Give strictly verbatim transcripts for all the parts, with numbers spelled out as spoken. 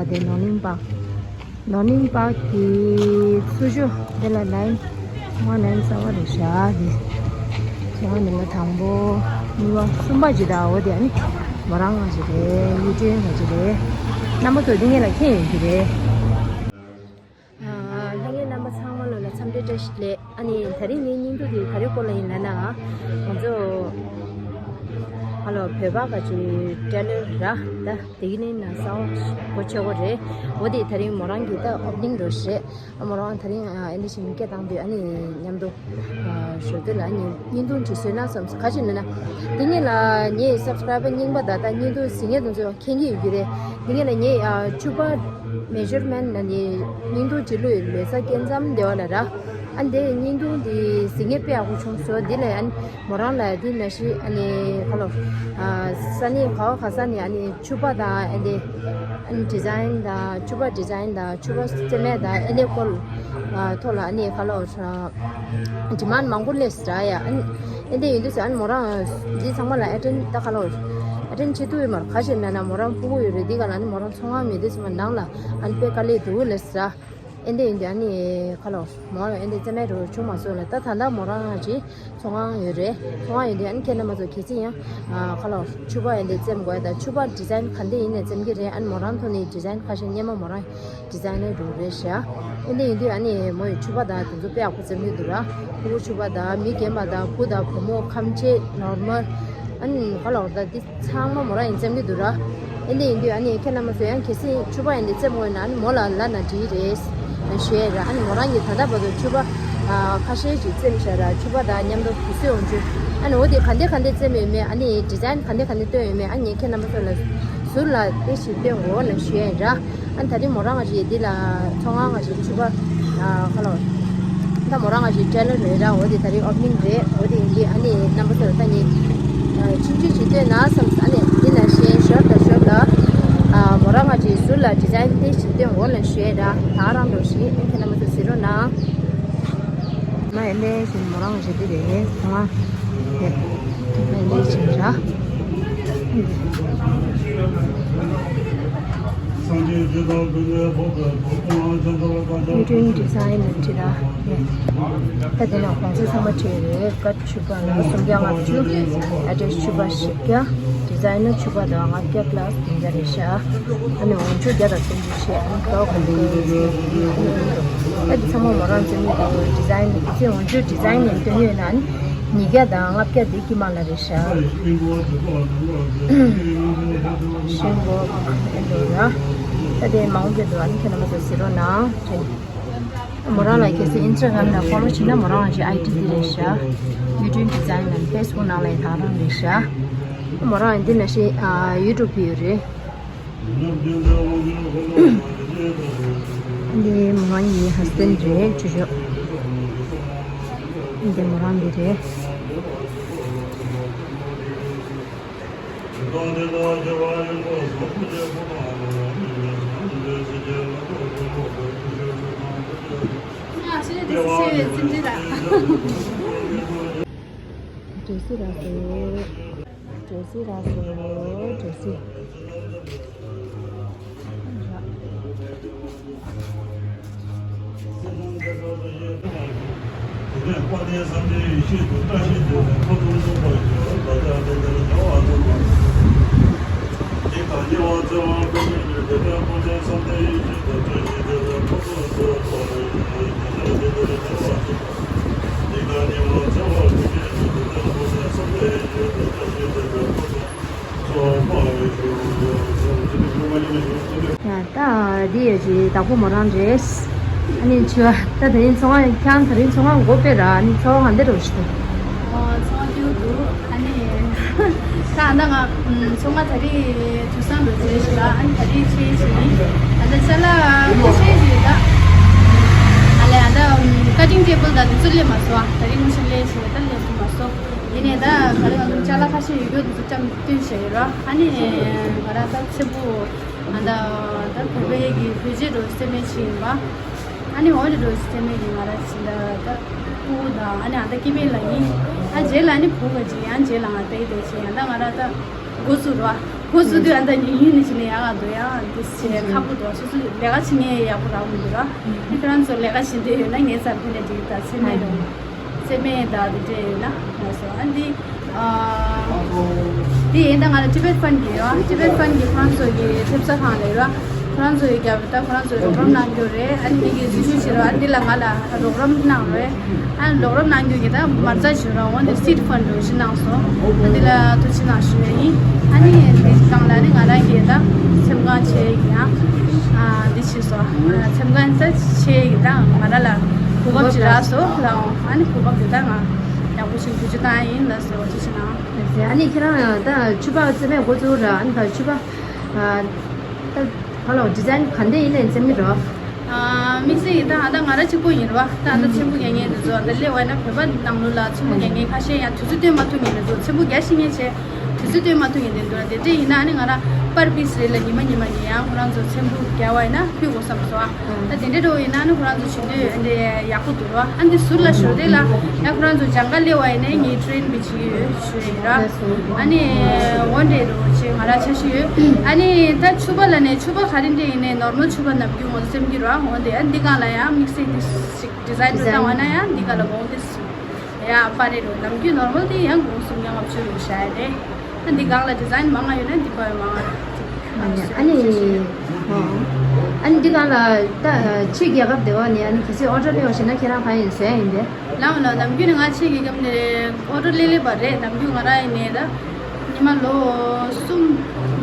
དེ་ནོར་གླིང་པག་ནོར་གླིང་པག་གི་ཚུར་ཤོག་དེ་ལ་ལའིན་ང་ལའིན་གསར་བ་རེད་ཤག་དེ་ང་ནི་མ་དང་པོ་གཉིས་པ་གསུམ་པ་ཅིག་དང་འོ་དེ་ཨ་ནི་མོ་རང་ང་ཅིག་རེད། གཡུ་སྒྲོན་ང་ཅིག་རེད། རྣམ་པ་ཚོ་འདི་ངེད་ལ་མཁྱེན་ཡོད་ཀྱི་རེད། ལྷན་རྒྱས་རྣམ་པ་ཚང་མ་ལོ་ལ་འཚམས་འདྲི་བཀྲ་ཤིས་བདེ་ལེགས། ཨ་ནི་ད་རིང་ངའི་བརྙན་ཐུང་དེ་ག་རེ་སྐོར་ལ་ཡིན་ལབ་ན། ང་ཚོ་ཨ་ལོ་བོད་པ་ག་ཅིག་ཊེ་ལར་ར་ད་དེ་གི་ནི་ན་ས་འོ་གོ་ཆེ་གོ་རེད། འོ་དེ་ད་རིང་མོ་རང་གི་ད་ཨོ་པ་ནིང་རེད་ཤག་ཨ་མོ་རང་ད་རིང་ཨ་འདི་བཞིན་སྐད་བཏང་དུས་ཨ་ནི་མཉམ་དུ་ཞོར་དུ་ལ་ཨ་ནི་བརྙན་ཐུང་ཅིག་བཟོས་ན་བསམ་སོང་། ག་ཅིག་ལབ་ན་དེ་ངེད་ལ་ངའི་སབ་སི་ཀ་རའི་བར་རྙིང་པ་དང་ད་བརྙན་ཐུང་གཟིགས་མཁན་དེ་ཚོ་མཁྱེན་གྱི་ཡོད་ཀྱི་རེད། དེ་ངེད་ལ་ངའི་ཕྱུ་པ་མེ་ཇར་མེན་ན་ནི་བརྙན་ཐུང་ཅིག་བླུགས་ཡོད། ལོ་གསར་སྐྱེལ་མཚམས་དེ་བ་ལ་ར། ཨ་ནི་དེ་བརྙན་ཐུང་དེ་གཟིགས་མཁན་དཔེ་ཡག་པོ་བྱུང་སོང་། དེ་ལ་ཨ་ནི་མོ་རང་ལ་དེ་ནང་བཞིན་ཨ་ནི་ཁ་ལོ་ས་གནས་ག་བ་ག་ས་ནས་ཨ་ནི་ཕྱུ་པ་དང་ཨ་ནི་ཨ་ནི་ཌི་ཛའིན་དང་ཕྱུ་པ་ཌི་ཛའིན་དང་ཕྱུ་པ་རྩེད་མོ་དང་ཨ་ནི་སྐོར་ཐོག་ལ་ཨ་ནི་ཁ་ལོ་ཌི་མན་མང་པོ་སླེབས་ཟེར་ཡ། ཨ་ནི་ཨ་ནི་ཡིན་དུས་ཨ་ནི་མོ་རང་འདི་ཚང་མ་ལ་ཨེ་ཊེན་ད་ཁ་ལོ་ཨེ་ཊེན་བྱེད་ཐུབ་ཡོད་མ་རེད། ག་ཞིག་ན་ན་མོ་རང་ཕྲུ་གུ་ཡོད་རེད། འདི་ག་ལ་ཨ་ནི་མོ་རང་ཚོང་ཁང་མེད་དུས་ཚང་མ་ནང་ལ་ཨ་ནི་དཔེ་དཀའ་ལས་འདུག་ལབ་ཟེར། ཨེ་འདི་ཡིན་དུས་ཨ་ནི་ཁ་ལོ་མོ་ཨེ་འདི་རྩེད་མོ་འགྲོ་བྱུང་མ་སོང་ལ། ད་ད་ལྟ་མོ་རང་ཅིག་ཚོང་ཁང་ཡོད་རེད། ཚོང་ཁང་ཡོད་དུས་ཨ་ནི་ཁྱེད་རྣམ་པ་ཚོ་གལ་སྲིད་ཡང་ཁ་ལོ་ཕྱུ་པ་ཨེ་འདི་རྩེད་དགོས་ཡ་ད་ཕྱུ་པ་ཌི་ཛའིན་ག་འདི་ཡིན་ནས་རྩེད་ཀྱི་རེད། ཨ་ནི་མོ་རང་ཐོག་ནས་ཌི་ཛའིན་ཁ་ཤས་སྔོན་མ་མོ་རང་ཌི་ཛའིན་ནར་འགྲོ་རེད་ཤག་ཨེ་འདི་ཡིན་དུས་ཨ་ནི་མོ་ཡི་ཕྱུ་པ་དང་དེ་ཚོ་དཔེ་ཡག་པོ་རྩེད་ཀྱི་འདུག་ར། ཕྲུ་གུ་ཕྱུ་པ་དང་མི་རྒན་པ་དང་བུ་དང་བུ་མོ་ཁམས་ཆེ་ནོར་མལ་ཨ་ནི་ཁ་ལོ་ད་འདི། ཚང་མ་མོ་རང་ཡིན་རྩེད་ཀྱི་འདུག་ར། ཨེ་འདི་ཡིན་དུས་ཨ་ནི་ཁྱེད་རྣམ་པ་ཚོ་ཡང་གལ་སྲིད་ཕྱུ་པ་ཨེ་འདི་རྩེད་དགོས་ན་ཨ་ནི་མོ་ལ་ལབ་ན་འགྲིག་རེད་ཞུ་ཡ་ར། ཨ་ནི་མོ་རང་གིས་ད་ལྟ་བར་དུ་ཕྱུ་པ་ཁ་ཤས་ཅིག་རྩེད་བཞག་ར། ཕྱུ་པ་དང་མཉམ་དུ་དུས་ཚོད་འོང་རྒྱུ་ཨ་ནི་འོ་དེ་ག་འདི་ག་འདི་རྩེད་མེད་མེད་ཨ་ནི་ཌི་ཛའིན་ག་འདི་ག་འདི་སྟོན་ཡོད་མེད་ཨ་ནི་ཁྱེད་རྣམ་པ་ཚོ་ལ་ཟུར་ལ་དེ་ཞིག་སྟོན་དགོས་ལབ་ཞུ་ཡ་ར། ཨ་ནི་ད་རིང་མོ་རང་ང་ཞིག་འདི་ལ་ཚོང་ཁང་ང་ཞིག་ཕྱུ་པ་ཁ་ལོ། ད་མོ་རང་ང་ཞིག་ཊེ་ལར་རེད་ར། འོ་དེ་ད་རིང་ཨོ་པ་ནིང་རེད། འོ་དེ་ཡིན་དུས་ཨ་ནི་རྣམ་པ་ཚོར་ད་ངས་ཆུང་ཆུང་ཞིག་སྟོན་ན་བསམ། ཨ་ནི་འདི་ནང་བཞིན་ཞོར་དང་ཞོར་ལ་མོ་རང་ང་ཞིག་ཟུར་ལ་ཌི་ཛའིན་དེ་ཞིག་སྟོན་འོ་ལ་ཞུ་ཡ་ར། ད་རང་འགྲོ་ཞིག་ཨ་ནི་ཁྱེད་རྣམ་པ་ཚོ་གཟིགས་རོགས་གནང་། ང་ཨེ་འདྲ་བཞིན་མོ་རང་བཞིན་འདི་རེད། ང་ཨེ་འདྲ་བཞིན་ར། ཡུ་ཊུན་ཌི་ཛའིན་ནི་འདི་ར། ད་དེ་ན་གོང་ཚད་ཚང་མ་བྲིས་རེད། སྐར་ཕྱུ་པ་ལ་སུམ་བརྒྱ་ལྔ་བཅུ། ཨེ་ཌི་རེས་ཕྱུ་པ་བཞི་བརྒྱ། ཌི་ཛའིན་ནི་ཕྱུ་པ་དང་ལྔ་བརྒྱ་པ་ལ་སི་བདུན་བརྒྱ་རེད་ཤག་ཨ་ནི་འོང་ཆུ་བརྒྱ་དང་སུམ་ཅུ་བྱས། ཨ་ནི་ཀའོ་ག་འདི་ཨ་ནི་འདི་ཚང་མ་མོ་རང་རྩེད་མོ་འདུག་ཌི་ཛའིན་ནི་དེ་ཚོའི་འོང་ཆུ་ཌི་ཛའིན་ནི་སྟོན་ཡོད་ན་ཨ་ནི་ཉིས་བརྒྱ་དང་ལྔ་བརྒྱ་འདི་དཀྱིལ་མ་ལ་རེད་ཤག་ཤིང་བོ་ཨེ་འདུག་ར། ད་དེ་མང་པོ་འདུག་ཨ་ནི་ཁྱེད་རྣམ་པ་ཚོ་གཟིགས་རོགས་གནང་། མོ་རང་ལ་གལ་སྲིད་ཨིན་སི་ཊ་གྷ་རམ་ལ་ཕོ་ལོ་བྱེད་ན་མོ་རང་ལ་ཅིག་ཨའི་ཌི་འདི་རེད་ཤག་ཡུ་ཊུན་ཌི་ཛའིན་ནམ་ཕེ་སི་བུག་ནང་ལ་ཡི་ད་རང་རེད་ཤག་མོ་རང་འདི་ནང་བཞིན་ཡུ་ཊུབ་ཡོད་རེད། འདི་མོ་རང་གི་ཧ་སི་བྷེན་ཌི་རེད། ཅོ་ཅོ། འདི་མོ་རང་འདི་རེད། ཡ་ད་འདི་ཡོད་ཀྱི་བདག་པོ་མོ་རང་རེད། ཨ་ནི་ཆུ་བ་ད་དེ་རིང་ཚོང་ཁང་ཁྱང་དེ་རིང་ཚོང་ཁང་སྒོ་ཕྱེ་ར། ཨ་ནི་ཚོང་ཁང་ག་འདྲ་རོ་ཞིག་འདུག་ཨོ་ཚོང་ཁང་སྐྱིད་པོ་འདུག་ཨ་ནི་ད་ཨ་ད་ང་ཚོང་ཁང་ད་རིང་དུས་སང་འགྲོ་རྩིས་ཞིག་ལ་ཨ་ནི་ད་རིང་ཕྱིན་ཞིག་ཨ་ད་ཅ་ལག་ཁ་ཤས་ཞིག་ད་ཨ་ལས་ཨ་ད་ཀ་ཊིང་ཊེ་བལ་ད་དུས་ཚོད་སླེབས་མ་སོང་། ཨ་ད་རིང་ངོ་ཤེས་ལས་ཞིག་ད་སླེབས་མ་སོང་། ཡིན་ནའི་ད་ག་རེ་ང་ཚོ་ཅ་ལག་ཁ་ཤས་ཡོད་རྒྱུ་དེ་ཚོ་བཅའ་སྟོན་བྱས་ཡོད་ར། ཨ་ནི་ང་རང་ད་ཚེ་བུ་ཨ་ད་ད་བོད་པའི་གི་བོད་རྗེས་འགྲོ་སེམས་མེད་ཅིག་ཡིན་པ། ཨ་ནི་འོ་དེ་འགྲོ་སེམས་མེད་ཀྱི་ང་རང་ཅི་ད་ད་སྤུ་གུ་དང་ཨ་ནི་ཨ་ད་སྐྱེ་དམན་ལ་ཡིན། ཨ་རྗེས་ལ་ཨ་ནི་བུ་ག་ཅིག་ཡང་རྗེས་ལ་ང་ད་ཡི་དེ་ཅིག་ཡང་ད་ང་རང་ད་འགོ་ཚུགས་ར། ཁོ་ཚོ་དུས་ཨ་ད་ཉིན་ཉིན་ནས་བྱས་ནས་ཡག་ག་འདུག་ཡང་འདི་བྱས་ཁག་པོ་འདུག་ཁྱོད་ཚོ་ལས་ཀ་བྱེད་མཁན་ཡག་པོ་རག་མི་འདུག་ར། ཨ་ཁྱོད་རང་ཚོ་ལས་ཀ་བྱེད་འདོད་ཡོད་ན་ངའི་རྩར་ཕེབས་ནས་འགྲིག་ད་ཚེ་སྨད་རུ། ཚེ་སྨད་དང་དེ་འདྲས་ཡོད་ན་ལགས་སོ། ཨ་འདི་འདི་ཡིན་ད་ང་ལ་Tibet Fund གི་ར། Tibet Fund གི་ཁོ་རང་ཚོ་གི་ཐེབས་རྩ་ཁང་ལས་ར། ཁོ་རང་ཚོ་གི་རྒྱབ་ད་ཁོ་རང་ཚོ་རོགས་རམ་གནང་རྒྱུ་རེད། ཨ་ནི་འདི་གི་སྲི་ཞུ་བྱེད་ར། ཨ་འདི་ལ་ང་ལ་རོགས་རམ་གནང་རེད། ཨ་རོགས་རམ་གནང་རྒྱུ་གི་ད་མ་རྩ་ཞུ་ར་འོ་འདི་seed fund རུ་ཞུ་གནང་སོང་། ཨ་འདི་ལ་ཐུགས་རྗེ་གནང་ཞུ་ནས་ཡིན། ཨ་ནི་འདི་སྒང་ལ་ནི་ང་རང་གི་ད་སེམས་ཁམས་ཆེ་ཡིན་ཡང་ཨ་འདི་བྱས་སོ། སེམས་ཁམས་ད་ཆེ་ཡིན་ད་ང་རང་ལ་གོ་སྐབས་ཅིག་རག་སོང་ལ། ཨ་ནི་གོ་སྐབས་འདི་ད་ང་ཡག་པོ་ཞིག་ཐུགས་རྗེ་གནང་ཡིན་ལ་སོ། ཐུགས་རྗེ་གནང་། ཨ་ནི་ཁྱེད་རང་ད་ཕྱུ་པ་རྩེད་མོ་འགོ་བཙུགས་ར། ཨ་ནི་ད་ཕྱུ་པ་ཨ་ད་ག་ལ་design ག་འདྲ་ཡིན་ནའི་རྩེད་མོ་རོ། དམིགས་བསལ་ཡིན་ད་ཨ་ད་ང་རང་གཅིག་པོ་ཡིན་ར་བ། ད་ཨ་ད་ཚེམ་བུ་རྒྱག་མཁན་འདི་ཚོ་ཨ་ད་སླེབས་པ་ཡིན་ན་བོད་པ་ནང་ལོགས་ལ་ཚེམ་བུ་རྒྱག་མཁན་ཁ་ཤས་ཡང་དུས་ཚོད་སྟོན་མ་ཐུབ་མཁན་འདི་ཚོ་ཚེམ་བུ་རྒྱག་ཤེས་མཁན་བྱས། དུས་ཚོད་སྟོན་མ་ཐུབ་མཁན་དེ་འདུག་ན་དེ་འདྲས་ཡིན་ན་ཨ་ནི་ང་རང་per piece རེ་ལ་ཉི་མ་ཉི་མ་ཉིན་ཡང་ཁོ་རང་ཚོ་ཚེམ་བུ་རྒྱག་པ་ཡིན་ན་ཕུལ་དགོས་བསམ་སོང་ཨ། ད་དེ་འདྲས་འགྲོ་ཡིན་ན་ཨ་ནི་ཁོ་རང་ཚོ་བྱེད་འདོད་ཨ་འདྲས་ཡག་པོ་འདུག་ར། ཨ་འདི་ཟུར་ལ་ཞོར་དེ་ལ་ཡང་ཁོ་རང་ཚོ་སྦྱང་ག་སླེབས་པ་ཡིན་ན་ངས་train བྱེད་ཀྱི་ཡོད་ཞུ་ཡིན་ར། ཨ་ནི་འོ་འདྲས་རོ་ཆེ་ང་རང་འཆར་གཞི་ཡོད། ཨ་ནི་ད་ཕྱུ་པ་ལ་ནས་ཕྱུ་པ་ག་རེ་འདྲས་ཡིན་ནའི་normal ཕྱུ་པ་ནམ་རྒྱུན་ངོ་ཚོ་སེམས་ཀྱི་ར་འོ་འདི་ཨ་འདི་སྒང་ལ་ཡང་དམིགས་བསལ་འདི་ཞིག་design རུ་བཏང་བ་ན་ཡང་འདི་སྒང་ལ་འོ་འདི། ཡ་པ་རེད་རོ། ནམ་རྒྱུན་normal དེ་ཡང་སྒོང་གསུམ་ཡང་ལྔ་བཅུ་རུ་བཞག་ཡ་རེད། ད་འདི་སྒང་ལ་design མང་ང་ཡོད་ན་འདི་པ་ཡང་མང་ང་རེད། ཨ་ནི་ཨ་ནི་འདི་སྒང་ལ་ད་ཕྱི་རྒྱལ་ཁབ་དེ་བ་ནས་ཨ་ནི་གལ་སྲིད་order སླེབས་པ་ཞིག་ན་ཁྱེད་རང་གང་ཡིན་བཟོ་ཡ་ཡིན་པས། ལའོ་ལའོ། ནམ་རྒྱུན་ནས་ང་ཕྱི་རྒྱལ་ཁབ་ནས་order སླེབས་སླེབས་པ་རེད། ནམ་རྒྱུན་ང་རང་ཡིན་ནས་ད། ཉི་མ་ལོ་གསུམ།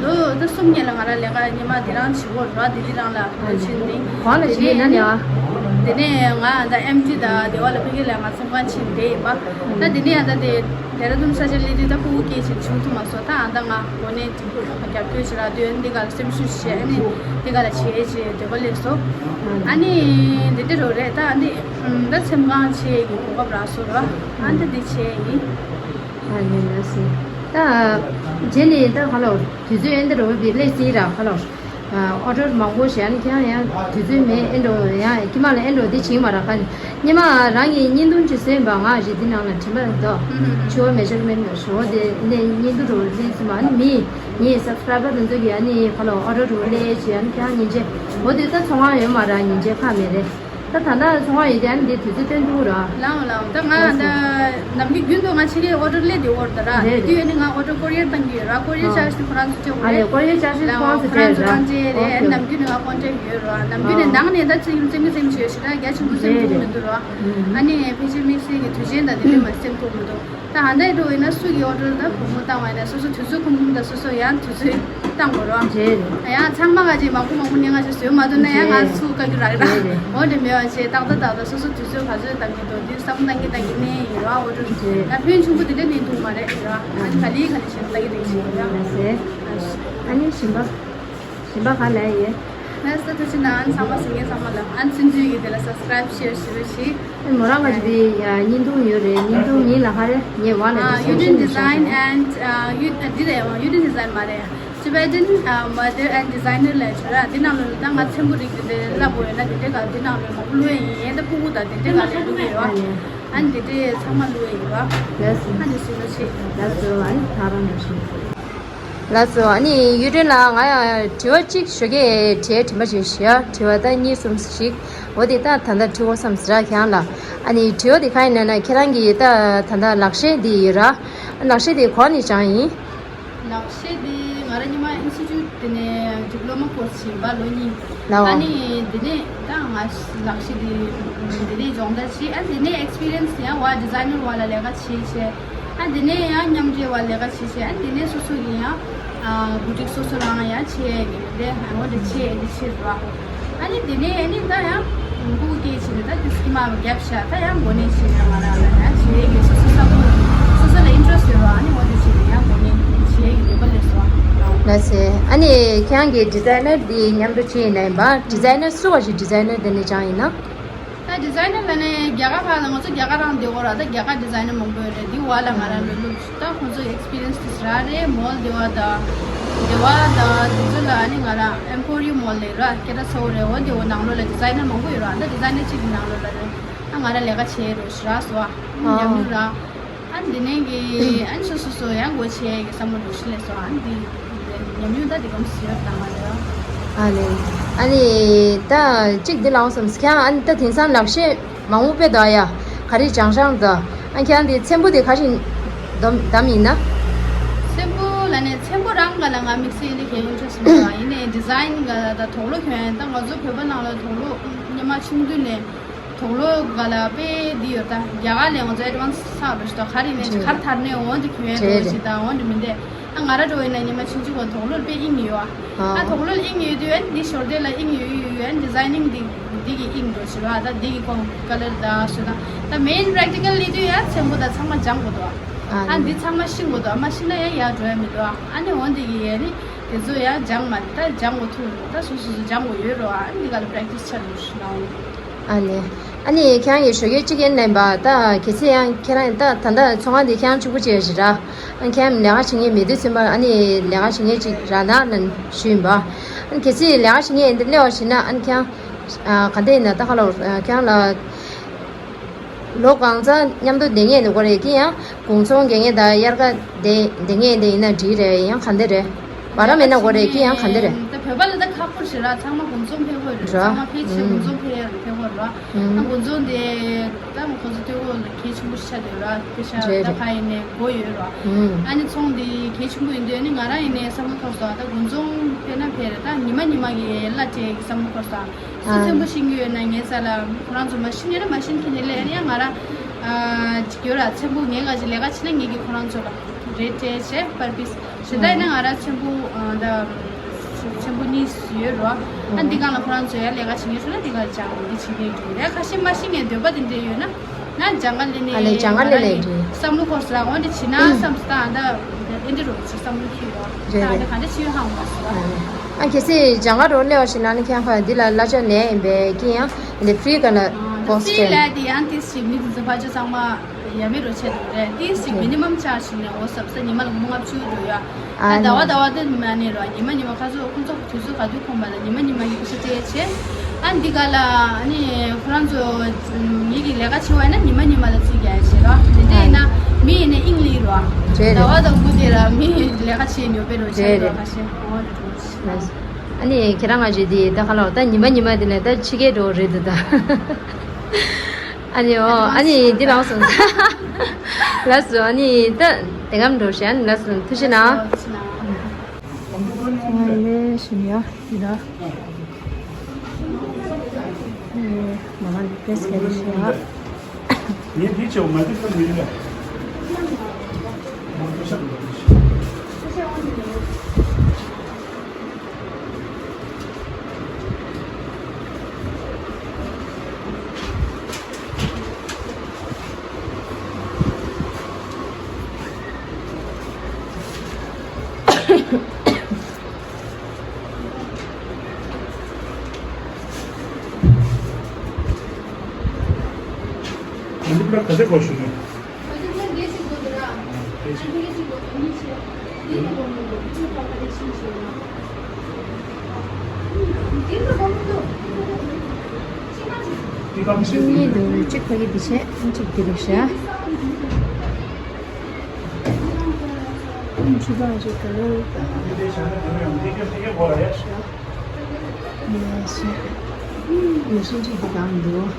ལོ་ད་གསུམ་ཉེ་ལ་ང་རང་ལས་ཀ་ཉི་མ་འདི་རང་བྱེད་དགོས་ར། ལྡི་ལི་རང་ལ་ལོ་ཕྱིན་ནི། གང་ལ་བྱེད་ཡིན་ན་ནི་ཨ། དེ་ནས་ང་ད་ཨེམ་ཆི་དང་དེ་བ་ལ་ཕ་གི་ལ་ང་ཚོང་ཁང་ཕྱིན་བསྡད་ཡིན་པ། ད་དེ་ནས་ཨ་ད་དེ་ཌེ་ར་ཌུན་ས་ཆ་སླེབས་དུས་ད་ཕྲུ་གུ་སྐྱེས་ཕྱིན་བྱུང་ཐུབ་མ་སོང་། ད་ཨ་ད་ང་གོ་གནས་དེ་རྒྱབ་སྐྱོར་བྱེད་ར་དུས་འདི་ག་ལ་སེམས་ཤུགས་བྱས་ནས་འདི་ག་ལ་བྱེད་ཅེས་འདོད་པ་སླེབས་སོང་། ཨ་ནི་འདི་འདྲ་རོ་རེད། ད་ཨ་འདི་ད་སེམས་ཁམས་ཆེ་གི་གོ་སྐབས་རག་སོང་ར། ཨ་འདི་འདི་བྱས་ཡིན། ཨ་ནི་ལགས་སོ། ད་རྗེས་ནས་ད་ཧ་ལོ་དུས་ཚོད་ཨེ་འདྲ་རོ་བི་ལེ་སི་ར་ཧ་ལོ། ཨ་ཨོ་ཌར་མང་པོ་ཞིག་ཨ་ནི་ཁྱེད་རང་ཡང་དུས་ཚོད་མེད་ཨེ་འགྲོ་ཡང་ཁྱི་མ་ལ་ཨེ་འགྲོ་འདི་བྱིང་མ་ར་ཁ་ནི་སྙེ་མ་རང་གི་བརྙན་ཐུང་ཅིག་བཟོས་པ་ང་རེད་འདི་ནང་ལ་དྲན་པ་འདུག་ཕྱི་བ་མེ་ཤར་མེན་ནོ་ཞོ་དེ་ནས་བརྙན་ཐུང་རོ་ལི་སི་མ་ནི་མི་ངའི་སབ་སི་ཁི་རའི་བར་དེ་ཚོ་གི་ཨ་ནི་ཧ་ལོ་ཨོ་ཌར་རོ་ལེ་ཞིག་ཨ་ནི་ཁྱེད་རང་ཉིན་བྱེད་འོ་དེ་ད་ཚོང་ཁང་ཡོད་མ་ར་ཉིན་བྱེད་ཁ་མེད་རེད། ད་ད་ལྟ་ཚོང་བ་ཡོད་དེ་ཨ་ནི་འདི་དུས་ཚོད་སྟོན་ཐུབ་ར། ལའོ་ལའོ། ད་ང་ད་ནམ་རྒྱུན་རྒྱུན་དུ་ང་ཕྱི་རྒྱལ་ཨོ་ཌར་སླེབས་དེ་ཨོ་ཌར་ར། རེད་དེ་དུས་ཨ་ནི་ང་ཨོ་ཌར་ཀོ་རི་ཡར་བཏང་གི་ཡོད་ར། ཀོ་རི་ཡར་ཅར་ཇི་ཁོ་རང་ཚོ་སྤྲད་དགོས་རེད། ཨ་ལས་ཀོ་རི་ཡར་ཅར་ཇི་ལའོ། ཁོ་རང་ཚོ་སྤྲད་ར། ཁོ་རང་ཚོ་རང་བྱས་རེད། ཨ་ནི་ནམ་རྒྱུན་ནས་ང་ཀོན་ཊེག་ཡོད་ར། ནམ་རྒྱུན་ནས་ནང་ནས་ད་ཅིག་རྩེད་མོ་རྩེ་མོ་བྱས་ཤི་ར་རྒྱ་ཆེན་པོ་སེམས་ཐུག་མི་འདུག་ར། ཨ་ནི་ཕལ་ཆེར་དམིགས་བསལ་གྱི་དུས་ཆེན་དང་དེ་འདྲ་མ་སེམས་ཐུག་མི་འདུག་ད་ཧ་འདྲ་འགྲོ་ཡིན་ན་སུ་གི་ཨོ་ཌར་ད་བུ་མོ་བཏང་བ་ཡིན་ན་སོ་སོ་དུས་ཚོད་ཁོམ་ཁོམ་དང་སོ་སོ་ཡང་དུས་ཚོད་བཏང་དགོས་རོགས། རེད་རེད། ཡང་ཚང་མ་ག་ཅིག་མང་པོ་མང་པོ་གནས་ང་ཅིག་བཟོས་མ་ཐུབ་ན་ཡང་ང་རེད་ཚུགས་དཀའ་རྒྱུ་རག་རེད། རེད་རེད། འོ་དེ་མེད་པ་བྱས་ཏག་ཏག་ཏག་ཏག་སོ་སོ་དུས་ཚོད་ག་ཚོད་བཏང་གི་འདུག་འདི་བསམ་བློ་བཏང་གི་བཏང་གི་གནས་ཡིན་རོགས་ཨོ་ཌར། རེད། ཡང་ཕོན་ཆུང་པོ་དེ་འདྲ་གནས་འདུག་མ་རེད་རོགས། ཨ་ནི་ག་ལེ་ག་ལེ་བྱས་བཏང་གི་རེད་ཞེས་ཡང་། ལགས་སེ། ཨ་ནི་ཞིམ་པ། ཞིམ་པ་ག་ལ་ཡེ། ལགས་སོ་ཐུགས་རྗེ་གནང་། ཨ་ནི་ཚང་མ་གཟིགས་མཁན་ཚང་མ་ལ་ཨ་ནི་ཚུན་ཚོད་ཀྱི་དེ་ལ་སབ་སི་ཁི་རའིབ་ཤེར་ཞུ་རོགས་ཞུ། ཨ་ནི་མོ་རང་ག་ཅིག་དེ་ཡ་བརྙན་ཐུང་ཡོད་རེད། བརྙན་ཐུང་མིང་ལ་ག་རེ་ངས་བ་ལ་ཨ་ཌི་སི་ཀི་རིབ་ཤན་ནང་བཞག་གི། Uden Design and ཨ་ཡུ་ཨ་Uden Design མ་རེད། Tibetan ཨ་Mother and Designer ལབ་བྱས་ར། འདི་ནང་ལོགས་ལ་ད་ང་ཚེམ་བུ་རིགས་དེ་འདྲ་ལབ་དགོས་ཡོད་ན་དེ་འདྲའི་ག་འདི་ནང་ལོགས་མང་པོ་བླུགས་ཡ་ཡིན། ད་ཕྲུ་གུ་དང་དེ་འདྲའི་ག་ལ་བླུགས་ཡོད་ར། ཨ་ནི་དེ་འདྲའི་ཚང་མ་བླུགས་ཡ་ཡིན་ར། ལགས་སོ། ཨ་ནི་སུ་ལ་ཆེ། ལགས་སོ། ཨ་ནི་ད་རང་ལ་ཆེ། ལགས་སོ། ཨ་ནི་ཡུ་ཏྲེན་ལགས་ང་ཡང་དྲི་བ་གཅིག་ཞུ་གི། དྲི་བ་དྲི་མ་ཞིག་ཞུ་ཡ། དྲི་བ་ད་གཉིས་གསུམ་ཞིག་འོ་དེ་ད་ད་ལྟ་དྲི་བ་བསམ་ཟེར་ར་ཁྱེད་རང་ལ། ཨ་ནི་དྲི་བ་དེ་ག་ཡིན་ན་ན་ཁྱེད་རང་གི་ད་ད་ལྟ་ལག་ཤེས་དེ་ཡོད་ར། ལག་ཤེས་དེ་གོ་ནས་སྦྱངས་ཡིན། ལག་ཤེས་དེ་ང་རང་ཉི་མ་ཨིན་སི་ཊི་ཊུཊ་དེ་ནས་ཌི་པི་ལོ་མ་ཀོར་སི་བྱིན་པ་ལོ་གཉིས། ལའོ། ཨ་ནི་དེ་ནས་ད་ང་ལག་ཤེས་དེ་དེ་ནས་སྦྱོང་བརྡར་བྱས། ཨ་དེ་ནས་ཨེག་སི་པི་རི་ཡན་སི་ཡང་བ་ཌི་ཛའི་ནར་བ་ལ་ལས་ཀ་བྱས་བྱས། ཨ་དེ་ནས་ཡང་མཉམ་འབྲེལ་བ་ལས་ཀ་བྱས་བྱས། ཨ་དེ་ནས་སོ་སོ་གི་ཡང་ཨ་བུ་ཊིག་སོ་སོ་རང་ཡང་བྱས་ཡས་ཀྱི་རེད། ཨ་འོ་དེ་བྱས་ཡས་ཀྱི་ཕྱིར་རོ། ཨ་ནི་དེ་ནས་ཨ་ནི་ད་ཡང་ཕྲུ་གུ་སྐྱེས་ཕྱིན་ནས་ད་དེ་སྐྱེས་མ་བརྒྱབ་ཤག་ད་ཡང་འགོ་ནས་བྱས་ནས་ང་རང་ལ་ཡང་བྱེད་ཡས་ཀྱི་སོ་སོ་བསམ་བློ་སོ་སོ་ལ་ཨིན་ཊི་རེ་སི་ཊི་ཡོད་རོགས། ཨ་ནི་འོ་དེ་བྱས་ནས་ཡང་འགོ་ནས་བྱེད་ཡས་ཀྱི་འདོད་པ་སླེབས་སོང་། ལགས་སེ། ཨ་ནི་ཁྱེད་རང་གི་ཌི་ཛའི་ནར་འདི་མཉམ་དུ་བྱས་ཡིན་ན་ཡིན་པ། ཌི་ཛའི་ནར་སུ་བ་ཞིག་ཌི་ཛའི་ནར་དེ་ནས་སྦྱངས་ཡིན་ན། ད་ཌི་ཛའི་ནར་ལ་ནས་རྒྱ་གར་ཁག་ལ་ང་ཚོ་རྒྱ་གར་རང་བསྡད་ཡོད་ར། ད་རྒྱ་གར་ཌི་ཛའི་ནར་མང་པོ་ཡོད་རེད། འདི་བ་ལ་ང་རང་ལོ་ལོ་ད་ཁོང་ཚོ་ཨེག་སི་པི་རི་ཡན་སི་དེ་རག་རེད། མོལ་དེ་བ་དང་དེ་བ་དང་དེ་ཚོ་ལ་ཨ་ནི་ང་རང་ཨེམ་པོ་རི་ཡམ་མོལ་ལ་ར་སྐད་གྲགས་ཚ་བོ་རེད། འོ་དེ་བ་ནང་ལོགས་ལ་ཌི་ཛའི་ནར་མང་པོ་ཡོད་ར། ད་ཌི་ཛའི་ནར་གཅིག་གི་ནང་ལོགས་ལ་རེད། ད་ང་རང་ལས་ཀ་བྱེད་རོགས་ཞུ་ར་སོ། ཨ་ཉམས་མྱོང་ར། ཨ་འདི་ནས་གི་ཨ་ནི་སོ་སོ་སོ་ཡང་སྒོ་ཕྱེ་གི་བསམ་བློ་འདྲ་ཞིག་སླེབས་སོང་། ཨ་འདི་འདི་ ཉམས་མྱོང་ད་དེ་གམ་ཞིག་ཡོད་དང་མ་རེད། ཨ་ལེ། ཨ་ནི་ད་གཅིག་འདི་ལའོ་སམ་ཁྱང་ཨ་ནི་ད་དེང་སང་ལག་ཤེས་མང་པོ་དཔེ་དོ་ཡ། ག་རེ་སྦྱང་སྦྱང་དོ། ཨ་ཁྱང་འདི་ཚེམ་བུ་དེ་ག་ཞིག་འདམ་འདམ་ཡིན་ན། ཚེམ་བུ་ལ་ནས་ཚེམ་བུ་རང་ག་ལ་ང་དམིགས་བསལ་ཡིན་ལེ་གལ་ཡིན་ཆོག་སུ་མ་ཡིན་ནས་ཌི་ཛའིན་ག་ལ་ད་དོག་ལོ་གྱོན་ད་ང་ཚོ་བོད་པ་ནང་ལ་དོག་ལོ་སྔོན་མ་ཆུང་དུས་ནས། དོག་ལོ་ག་ལ་དཔེ་འདི་ཡོད་ད། རྒྱ་གར་ལས་ང་ཚོ་ཨེ་ཌི་ཝན་སི་ཚགས་རེད་ཤི་ད། ག་རེ་ནས་གར་ཐར་ནས་འོང་དེ་གྱོན་ཡ་འགྲོ་ཞིག་ད་འོང་དེ་མི་འདས། ཨ་ང་ར་འགྲོ་ཡིན་ན་ཉི་མ་ཆུང་ཆུང་ག་དོག་ལོ་དཔེ་དབྱིངས་ཡོད་ཨ། ཨ་དོག་ལོ་དབྱིངས་ཡོད་དུས་ཨན་འདི་ཞོར་དེ་ལ་དབྱིངས་ཡོད་ཡོད་ཡོད་ཨན་ཌི་ཛའི་ནིང་འདི་འདི་གི་དབྱིངས་འགྲོ་ཞིག་ར་ད་འདི་གི་ཀོང་ཀ་ལར་ད་ཞུ་ད། ད་མེན་པྲེག་ཊི་ཀལ་ལི་དུས་ཡ་ཚེམ་བུ་ད་ཚང་མ་སྦྱང་དགོས་འདུག་ཨ། ཨ་འདི་ཚང་མ་ཤེས་དགོས་འདུག་ཨ། མ་ཤེས་ན་ཡ་ཡར་འགྲོ་ཡ་མི་འདུག་ཨ། ཨ་ནི་འོང་འདི་གི་ཡ་ནི། དེ་ཚོ་ཡང་སྦྱང་མ་ད་སྦྱང་དགོས་ཐུག་ད་སོ་སོ་སོ་སྦྱང་དགོས་ཡོད་རོ་ཨ། འདི་ག་ལ་པྲེག་ཊི་སི་ཆ་རུ་ཤི་ན་འོང་། ཨ་ནི། ཨ་ནི་ཁྱེད་རང་གི་ཞོགས་ཀས་གཅིག་ཡན་ལེན་པ་ད་གལ་སྲིད་ཡང་ཁྱེད་རང་ད་ད་ལྟ་ཚོང་ཁང་འདི་ཁྱེད་རང་གཅིག་པུ་བྱས་ཞིག་ར། ཨ་ཁྱེད་རང་ལས་ཀ་བྱེད་མཁན་མེད་དུས་ཚུན་པ་ཨ་ནི་ལས་ཀ་བྱེད་མཁན་གཅིག་རག་ན་ན་ཞུས་ཡིན་པ། ཨ་ནི་གལ་སྲིད་ལས་ཀ་བྱེད་མཁན་ཡིན་དུས་སླེབས་པ་ཞིག་ན་ཨ་ནི་ཁྱེད་རང་ག་འདྲ་ཡིན་ན་ད་ག་ལ་ཁྱེད་རང་ལ། ལོ་གང་ཙམ་མཉམ་དུ་བསྡད་མཁན་ཡིན་དགོས་རེད་ཀི་ཡང་དགུང་ཚོང་རྒྱག་མཁན་དང་དབྱར་ཁ་བསྡད་བསྡད་མཁན་དེ་ཡིན་ན་འགྲིག་རེད་ཡང་ག་འདྲ་རེད། བར་མེད་ན་དགོས་རེད་ཀི་ཡང་ག་འདྲ་རེད། ད་བོད་པ་ལ་ད་ཁག་པོ་ཞེ་དྲག་ཚང་མ་དགུང་ཚོང་ཕེབས་དགོས་རེད། ར། ཚང་མ་ཕལ་ཆེར་ཨུམ། དགུང་ཚོང་ཕེབས་ཕེབས་དགོས་རེད། ཨུམ། ད་དགུང་ཚོང་དེ་ད་ཁོ་ཚོ་སྟོད་གོ་ལ་གལ་ཆེན་པོ་ཞིག་ཆགས་བསྡད་ར། དེ་ཤ་རེད་ད་རེད། ཕ་ཡིན་ནས་དགོས་ཡོད་ར། ཨུམ། ཨ་ནི་ཚོང་དེ་གལ་ཆེན་པོ་ཡིན་དུས་ཨ་ནི་ང་རང་ཡིན་ནས་བསམ་བློ་འཁོར་སོང་། ད་དགུང་ཚོང་ཕེབས་ན་ཕེབས་རེད། ད་ཉི་མ་ཉི་མ་གི་གླ་སྤྲད་ཀྱི་བསམ་བློ་འཁོར་སོང་། སུ་ཚེམ་བུ་ཤེས་ཀྱི་ཡོད་ན་ངའི་ས་ལ་ཁོ་རང་ཚོ་མ་ཤེས་ཉན་ན་མ་ཤེས་མཁན་ནི་ལས་ཡང་ང་རང་ཅིག་ཡོད་ར། ཚེམ་བུ་ངའི་ག་ཅིག་ལས་ཀ་བྱེད་ན་ངེད་ཀྱིས་ཁོ་རང་ཚོ་ལ་རེད་སྤྲད་བྱས་པར་པིས་ཞེ་ད་ཡིན་ན་ང་རང་ཚེམ་བུ་ད་ཚེམ་བུ་གཉིས་ཡོད་རོ། ཨ་འདི་གང་ལ་ཁོ་རང་ཚོ་ཡང་ལས་ཀ་བྱེད་ངེས་ཤོད་ན་འདི་ག་སྦྱང་འདི་བྱེད་ངེས་འགྲོ་ལས་ཁ་ཤས་མ་ཤེས་ངས་འདོད་པ་དེ་འདྲས་ཡོད་ན། ན་སྦྱང་ག་ལེན་ནས་ཨ་ལས་སྦྱང་ག་ལེན་ནས་རེད། བསམ་བློ་འཁོར་སོང་། འོན་ཏེ་བྱེད་ན་བསམ་སོང་། ད་ཨ་འདྲ་ཨེ་འདྲ་རོ་ཚོ་བསམ་བློ་ཁྱེར་ཡོད། ད་རེད་ཨ་འདྲ་རེད། ག་འདྲ་བྱེད་ཡོད་ཧ་འོང་མ་སོང་། ཨ་ཁྱེད་ཚོས་སྦྱང་ག་རོ་སླེབས་པ་ཞིག་ན་ནི་ཁྱེད་ཁ་འདི་ལ་གླ་ཆ་ནས་ཡིན་པས་ཀྱི་ཡང་འདི་ཕི་རི་ག་ལ་ཨ་ད་ཀོ་སི་ཕི་རི་ཊི་ལ་དེ་ཡང་ཏིས་ཞིག་མི་དེ་ཚོ་ཕར་ཆོས་ཚང་མ་ཡ་མེད་རོ་བྱས་འདུག་རེད། ཏིས་ཞིག་མི་ནི་མམ་ཆ་ཞིག་ནས་འོ་ཟབ་ས་ཉི་མ་ལ་སྒོར་མོ་ལྔ་བཅུ་འགྲོ་ཡ། ཨ་ཟླ་བ་ཟླ་བ་དེ་མ་ནི་རོ་ཉི་མ་ཉི་མ་ཁ་སོ་ཁོང་ཚོ་དུས་ཚོད་ག་དུས་ཁོམ་པ་ལ་ཉི་མ་ཉི་མ་གི་ཕྱི་ཏེ་ཆེ། ཨ་འདི་ག་ལ་ཨ་ནི་ཁོ་རང་ཚོ་ངེད་ཀྱི་ལས་ཀ་བྱེད་བ་ཡིན་ན་ཉི་མ་ཉི་མ་ལ་རྩིས་རྒྱག་ཡ་བྱེད་རོ། དེ་འདྲ་ཡིན་ན་མི་ཡིན་ན་ཨིང་ལི་རོ། རེད་རེད། ཟླ་བ་དང་དགུ་དེ་ལ་མི་ལས་ཀ་བྱེད་ཉོ་པའི་རོ་བྱེད་རེད་རོ་རེད། ཁ་ཤས་འོ་རེད་རོ། ཨ་ནི་ཁྱེད་རང་ང་ཞིག་དེ་ད་ག་ལ་ད་ཉི་མ་ཉི་མ་དེ་ནས་ད་ཕྱི་རྒྱལ་འགྲོ་རེད་འདུག་ད། ཨ་ནི་འོ་ཨ་ནི་འདི་ལགས་སོ། ལགས་སོ་ཨ་ནི་ད་དེ་གམ་འགྲོ་ཤག་ཨ་ནི་ལགས་སོ་ཐུགས་རྗེ་གནང་། ལས་ཞུ་ཡ་འདི་ལ། ངས་མ་མ་འདི་ཏེས་ཀེ་རེ་ཤི་ཡ། ངས་འདི་ཆེ་བ་མ་འདི་ཁ་མི་ཡིན་ལ། གཉིས་འདུག་གཅིག་ཕ་གི་འདི་བྱས་གཅིག་འདི་རེད་ཤག་ཁྱི་པ་ཅིག་ག་ལེར་དང་། ཡེ་ཤེས། ཡེ་ཤེས་ཅིག་གི་དང་འདུག་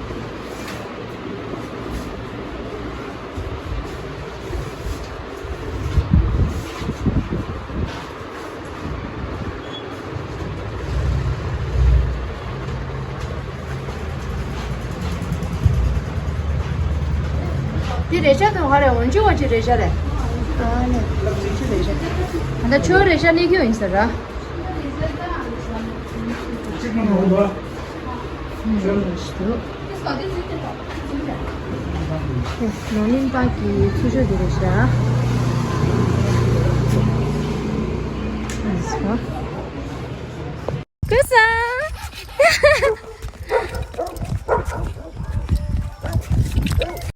འདི་རེ་ཆ་དང་ག་རེ་འོན་ཅི་འོན་ཅི་རེ་ཆ་རེད། ཨ་ནི་ལབ་ཅིག་ཅི་རེ་ཆ། ད་ཆོས་རེ་ཆ་གནས་རྒྱུ་ཡིན་ཟེར་ར། གཅིག་མ་འོང་བ། ཆོས་རེ་ཆ་འདུག་ནོར་གླིང་པ་གི་ཚུར་ཤོག་འདི་རེད་ཤག་ཨ་ནི་སོ།